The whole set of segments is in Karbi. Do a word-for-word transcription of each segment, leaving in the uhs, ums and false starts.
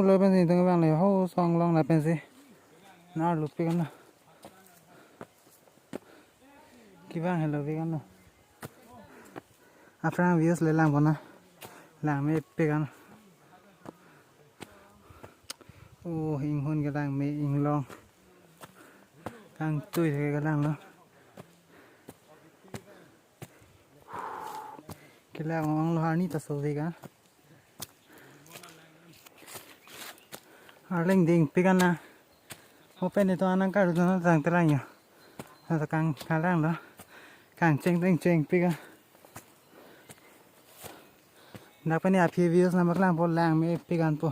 Lo pensi itum abang le ho song along lapensi. Nar lupik an lo. Kevang helo pik an lo. Aphrang views le lang pon na. Langmepik an. Oh, inghun kelang me inglong. Kangtui ke kelang lo. Kelang ong lo arni ta sovek an. Arleng dingpik an na. Open ito anang karu dono tang telang yo. Nata kang kalang lo. Kangcheng tengchengpik an. Dak pen aphi views nangpaklang po, langmepik an po.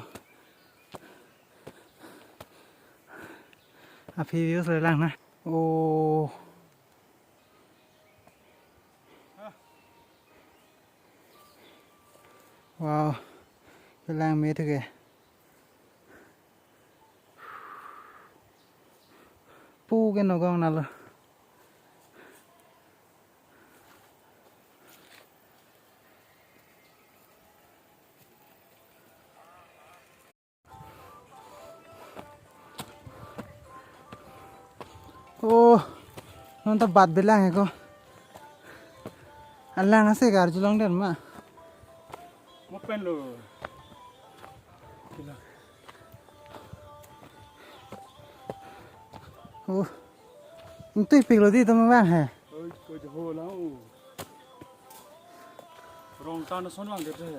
Aphi views le lang na. Oh. Wow. Langme thu ke. Pu ke nogong na lo. Oh, non ta bat belang he ko. Alang ase karjulong den ma. Mo pen lo. Oh. Ingtuipik lo di tama bang he. Oi, ko jo ho la o. Rongtan ason vangdet he.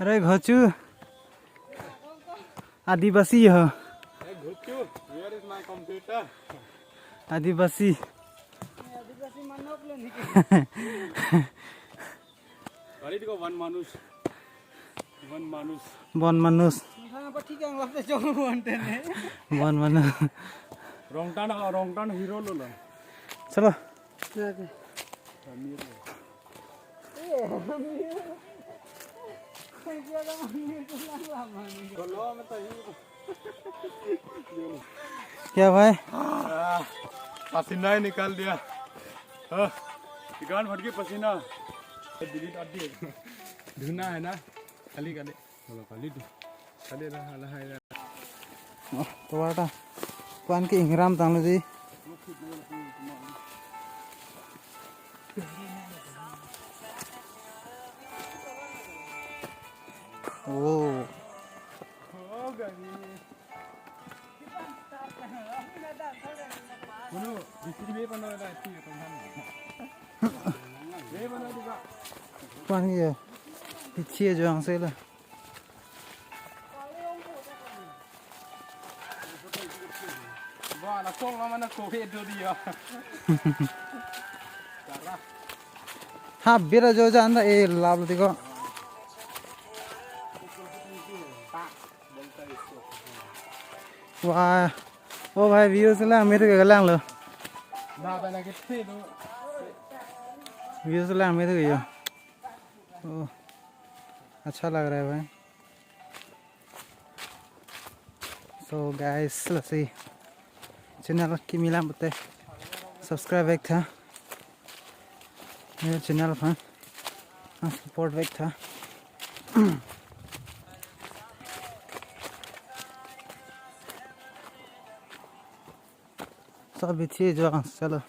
Are ghochu. Adibasi ho. Hey, ghochu, where is my computer? Adibasi. Adibasi manok lo niki. Kali itu one manus. One manus. Bon manus. Misalnya apa tiga yang lapis jong buan tene. Bon manus. Rongtan, Rongtan hero lo lo. Chalo. Oke. Amir lo. Iya, Amir. Saya kira Amir itu lang lama nih. Kalau mata ini. क्या भाई? आह, पसीना ही निकाल दिया। आह, इकान फट के पसीना। दिल्ली आदि। धुना है ना? खाली खाली। Hala kali tu. Kali lah, hala hai lah. Oh, to wata. Kuan ke ingram tanglo di. Oh. Kuan ke pichi ajo angse la. Ba, la kong la mana ko he do dia. Tara. Ha, bira jo jan da e lab lo tiko. Wah. Oh भाई, views langme thu ke lang lo. Na ba na ke the do. Views langme thu ke yo. Oh. अच्छा लग रहा है भाई। So guys, lasi channel kimi lang pute subscribe vek tha. New channel aphan support vek tha. Sa bithi jo, chalo.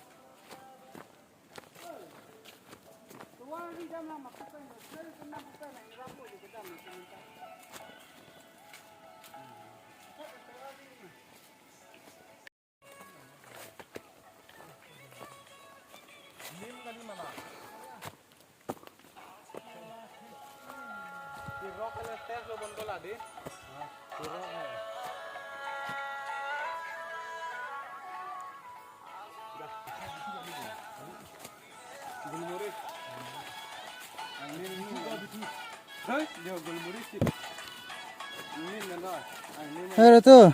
Hey, Ratu.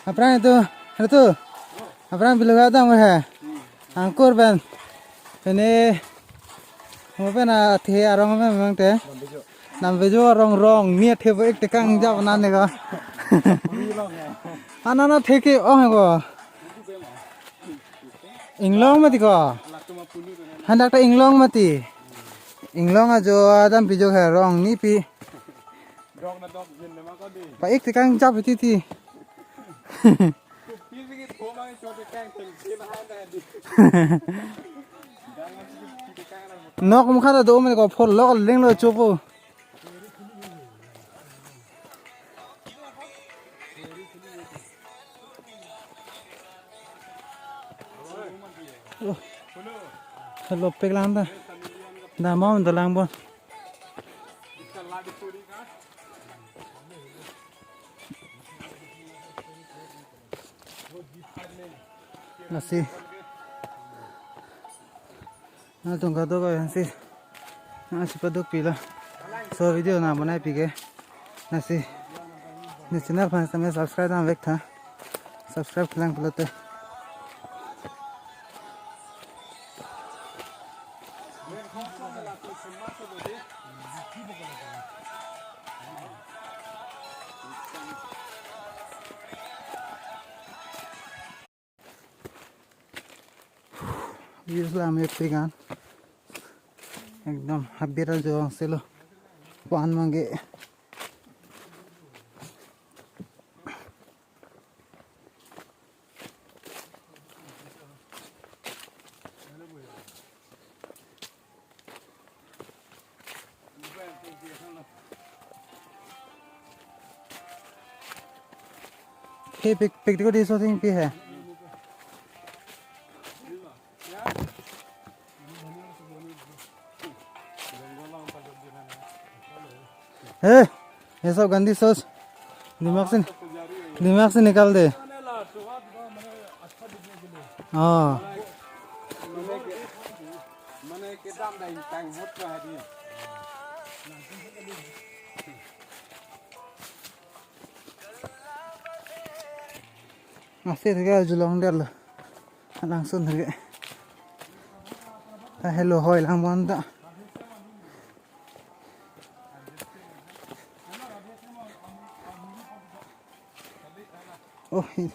Aphrang itu, Ratu. Aphrang bilu ga dam he. Angkur pen. Ini, mo pen athe arong me mang te. Nam bejo arong rong, ni athe bo ek tekang jap nan ne ka. Anana theke ong he ko. Inglong mati ko. Handak ta inglong mati. Inglong ajo adam pijok he rong ni pi. Dok na dok jin na ma ko di. Pa ik tekang jap iti ti. Pi pi ki tho ma cho tekang tel jin hai na di. Nok mukha ta do me ko phol lok leng lo chopo. Oh. Hello, pek lang ta. Damom dolang bon. Lasi. Nangtum kadokave si. Nangsi paduk pilo. So video nang banai pike. Lasi. Ne channel aphan sitame subscribe nang vek tha. Subscribe kelang pulote. Views la mepik an. Ekdom habit ajo selo. Pan mangge. He pik, pik diko di shooting pi he. Hey, ये सब गंदी सोच। दिमाग से, दिमाग से निकाल दे। हाँ। Ase theke julong der lo. Alangsun theke. Ta helo hoi lang bon ta. Oh, hi.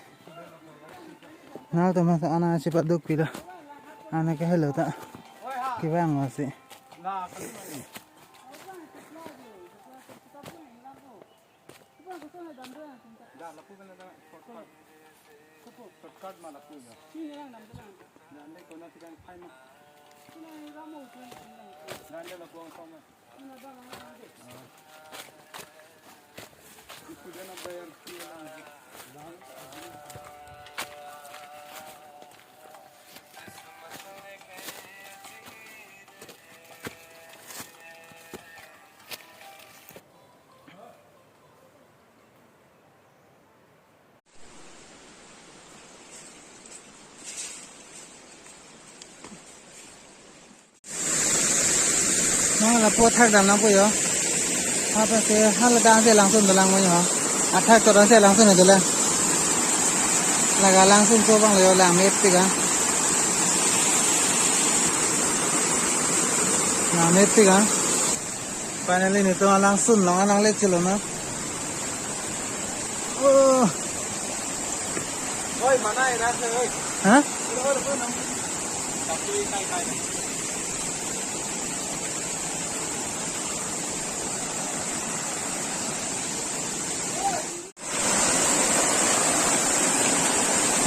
Nangtum ta ana si paduk pilo. Ana ke helo ta. Kevang masi. Da, lapu kan da, shortcut. Shortcut ma lapu da. Da, ne kona si kan phai ma. Da, ne lapu ang sama. Ipu da na bayar ki na. Nang lapu thak dam nangpo yo. Apa se hal dang se langsun dolang mo yo. Athak to dang se langsun dolang. Laga langsun ko bang lo yo, lang mepik an. Lang mepik an. Finally, netum alangsun along nanglechelonang. Oh. Oi, mana era se, oi. Ha? Oi, oi, oi, nang. Tapi kai kai.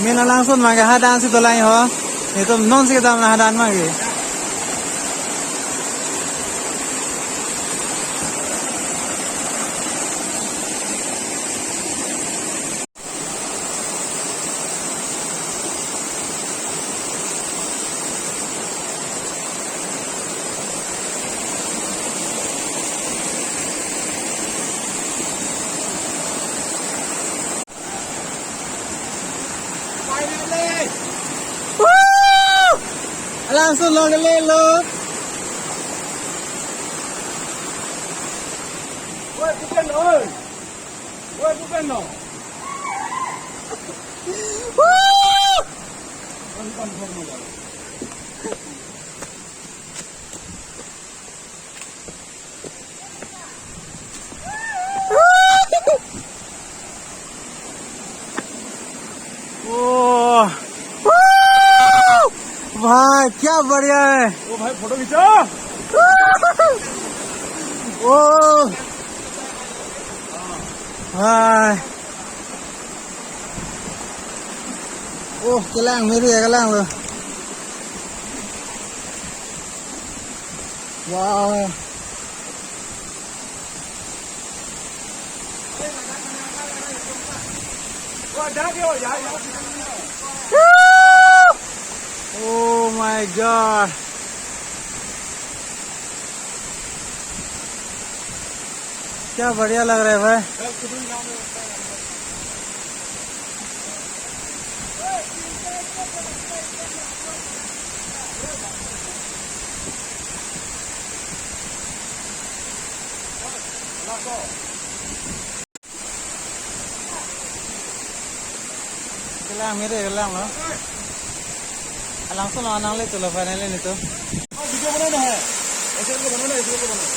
Min alangsun mangke hadan si dolang ho. Netum non si kedam la hadan mangke. Finally! Woo! Alangsun longle lo. Oi, bukan, oi. Oi, bukan, no. Woo! Bukan, bukan, bukan. ओ, भाई, क्या बढ़िया है। ओ भाई, फोटो खींचा। Oh. Hai. Oh, kelang, miri ya, kelang lo. Wow. Oh my God. क्या बढ़िया लग रहा है भाई। Kelang miri, kelang lo. Alangsun lo, nangle tu lo, finally nelitum. Video बनाना है, ऐसे करके बनाना है, ऐसे करके बनाना है।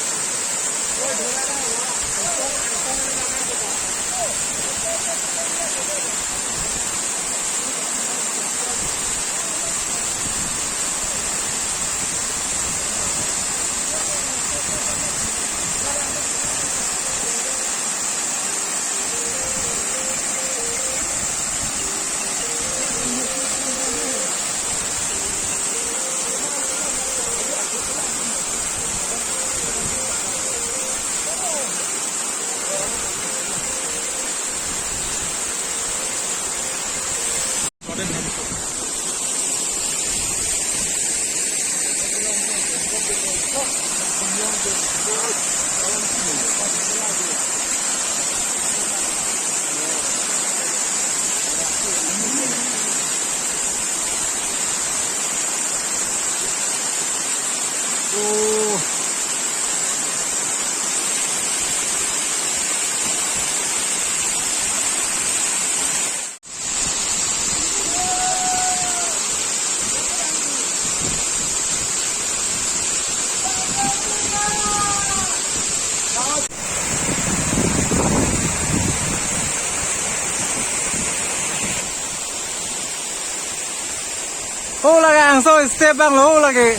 Oh, lake angso step abang lo, oh, lake.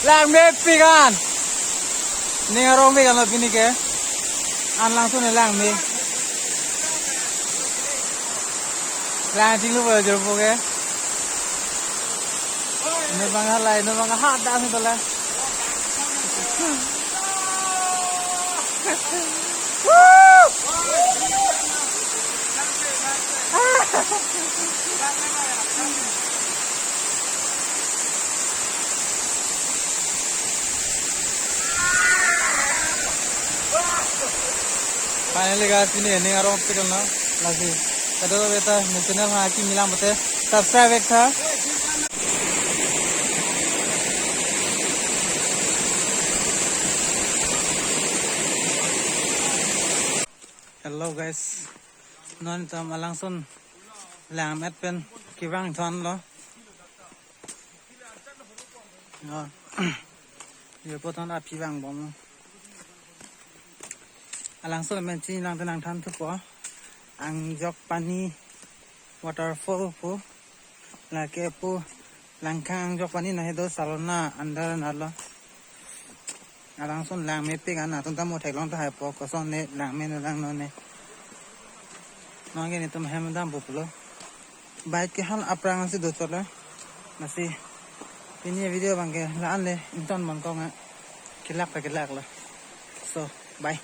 Langmepik an. Ning arongpik an lo pini ke. An langsun langme. Lang chinglu bo jor po ke. Inut abang halai, inut abang hadak si tola. Finally guys, pini ning arongpik an lo. Lasi kadokave ta ne channel ha kimi lang pute subscribe ik tha. Hello guys, non itum alangsun lang-et pen kevang than lo. Oh. Ye po than aphi vangbom. Alangsun men chini lang tenang than thupo. Angjok Pani waterfall pu. Lake pu Langkhang Angjok Pani nahe do Salona under na lo. Alangsun langmepik an, atum ta mo theklong tahai po, koson ne langme ne langno ne. Non ke netum hem dampo pulo. Bike ke han aphrang si do chot lo. Lasi pini video abang ke la-an le, ington bang kong a. Kelak ta kelak lo. So, bye.